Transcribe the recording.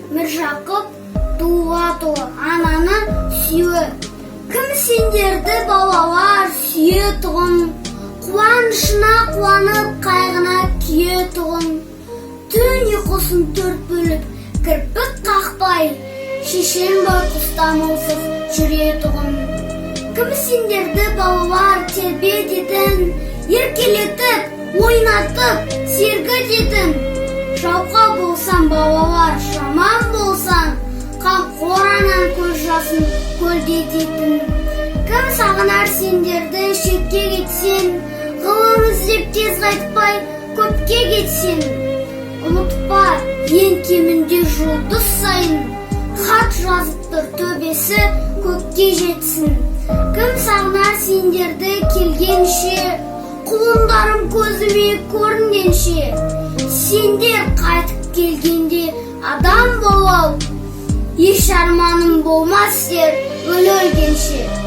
Міржақып Дулатұлы, «Ананы сүю». Кім сендерді, балалар, сүйетұғын, қуанышына қуанып, қайғына күйетұғын, түн ұйқысын төрт бөліп, кірпік қақпай, шешен байқұс дамылсыз жүретұғын? Кім сендерді, балалар, тербететін, еркелетіп, ойнатып, сергітетін, жалқау болсаң, балалар, жаман болсаң, қамқор анаң көз жасын көлдететін? Кім сағынар сендерді шетке кетсең, ғылым іздеп тез қайтпай көпке кетсең? Ұмытпа, ең кемінде жұлдыз сайын хат жазып тұр, төбесі көкке жетсін. Кім сағынар сендерді келгенше, құлындарым көзіме көрінгенше? Сендер қайтып келгенде адам болып, еш арманым болмас ер өле өлгенше.